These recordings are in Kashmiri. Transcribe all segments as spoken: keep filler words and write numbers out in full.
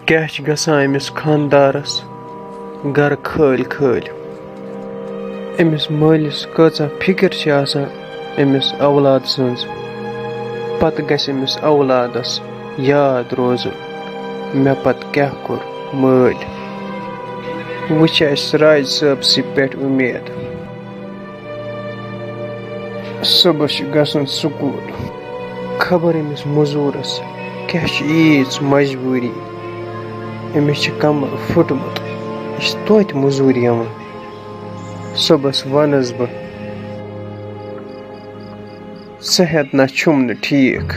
کیٛاہ چھِ گژھان أمِس خانٛدارَس گَرٕ خٲلۍ خٲلۍ؟ أمِس مٲلِس کۭژاہ فِکِر چھِ آسان أمِس اولاد سٕنٛز۔ پَتہٕ گژھِ أمِس اولادَس یاد روزُن، مےٚ پَتہٕ کیٛاہ کوٚر مٲلۍ۔ وۄنۍ چھِ اَسہِ راج صٲبسٕے پٮ۪ٹھ اُمید۔ صُبحس چھُ گژھُن سکوٗل۔ خبر أمِس مٔزوٗرَس کیٛاہ چھِ ییٖژ مجبوٗری، أمِس چھِ کمر پھُٹمُت، یہِ چھِ توتہِ مٔزوٗرِ یِوان۔ صُبحس وَنَس بہٕ، صحت نہ چھُم نہٕ ٹھیٖک،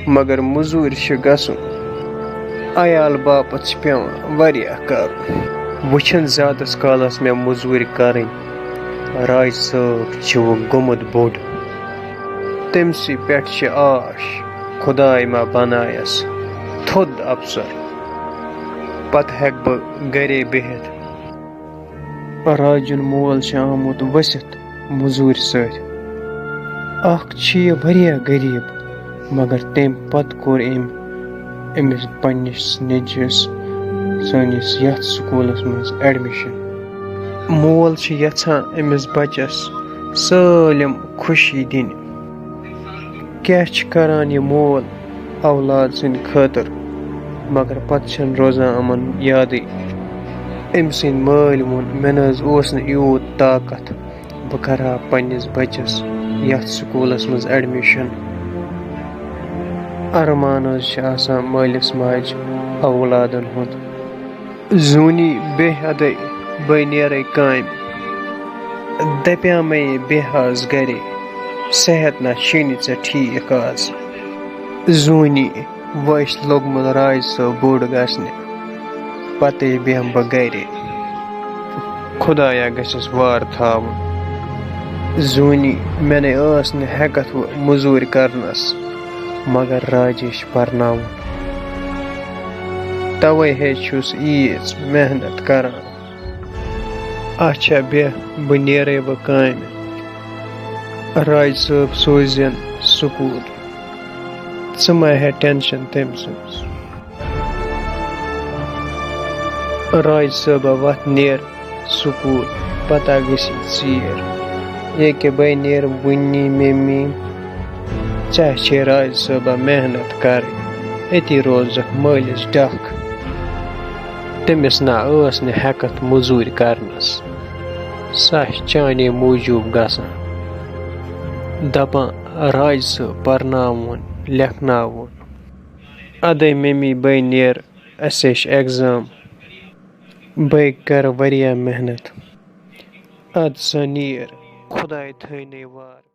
مگر مٔزوٗرِ چھِ گژھُن۔ عیال باپتھ چھِ پٮ۪وان واریاہ کرُن۔ وۄنۍ چھَنہٕ زیادَس کالَس مےٚ مٔزوٗرِ کَرٕنۍ۔ راج صٲب چھُ وۄنۍ گوٚمُت بوٚڑ۔ تٔمۍ سٕے پٮ۪ٹھ چھِ آش، خۄداے ما بنایَس تھوٚد افسر۔ پتہٕ ہٮ۪کہٕ بہٕ گرے بِہِتھ۔ راجُن مول چھُ آمُت ؤسِتھ مٔزوٗرِ سۭتۍ۔ اکھ چھُ یہِ واریاہ غریٖب، مگر تَمہِ پتہٕ کوٚر أمۍ أمِس پننِس نیٚچوِس سٲنِس یَتھ سکوٗلَس منٛز admission۔ مول چھُ یژھان أمِس بچس سٲلِم خوشی دِنۍ۔ کیٛاہ چھِ کران یہِ مول اولاد سٕنٛدِ خٲطرٕ، مگر پتہٕ چھَنہٕ روزان یِمن یادٕے۔ أمۍ سٕنٛدۍ مٲلۍ ووٚن، مےٚ نہٕ حظ اوس نہٕ یوٗت طاقت، بہٕ کرٕ ہا پننِس بچس یَتھ سکوٗلَس منٛز admission۔ ارمان حظ چھِ آسان مٲلِس ماجہِ اولادن ہُنٛد۔ زوٗنی، بیٚہہ اَدَے، بہٕ نیرَے کامہِ۔ دَپیٛاو مےٚ یہِ بیٚہہ آز گَرے، صحت نہ چھُے نہٕ ژےٚ ٹھیٖک آز۔ زوٗنی، وۄنۍ چھُ لوٚگمُت راج صٲب بوٚڑ گژھنہِ، پَتہٕ بیٚہمہٕ بہٕ گَرے۔ خۄدایا گژھٮ۪س وار تھاوُن۔ زوٗنی، مےٚ نے ٲس نہٕ ہٮ۪کَتھ وۄنۍ مٔزوٗرۍ کَرنَس، مگر راجے چھُ پَرناوُن۔ توے ہے چھُس ییٖژ محنت کران۔ اچھا بیٚہہ، بہٕ نیرے وۄنۍ کامہِ۔ راج صٲب سوزن سکوٗل، ژٕ مہ ہے tension تٔمۍ سٕنٛز۔ راج صٲبہ وَتھ نیر سکوٗل، پتہ گٔژھی ژیر۔ ییٚکیٛاہ بَے نیرٕ وُنی ممی، ژےٚ چھے راج صٲبہ محنت کَرٕنۍ، أتی روزَکھ مٲلِس ڈَکھ۔ تٔمِس نہ ٲس نہٕ ہٮ۪کَتھ مٔزوٗرۍ کَرنَس، سۄ چھِ چانے موٗجوٗب گژھان۔ دَپان راج صٲب پَرناوُن لیکھناوُن۔ اَدَے ممی بَے نیر، اَسے چھِ exam۔ بہٕ کَرٕ واریاہ محنت۔ اَدٕ سا نیر، خۄداے تھٲینَے وار۔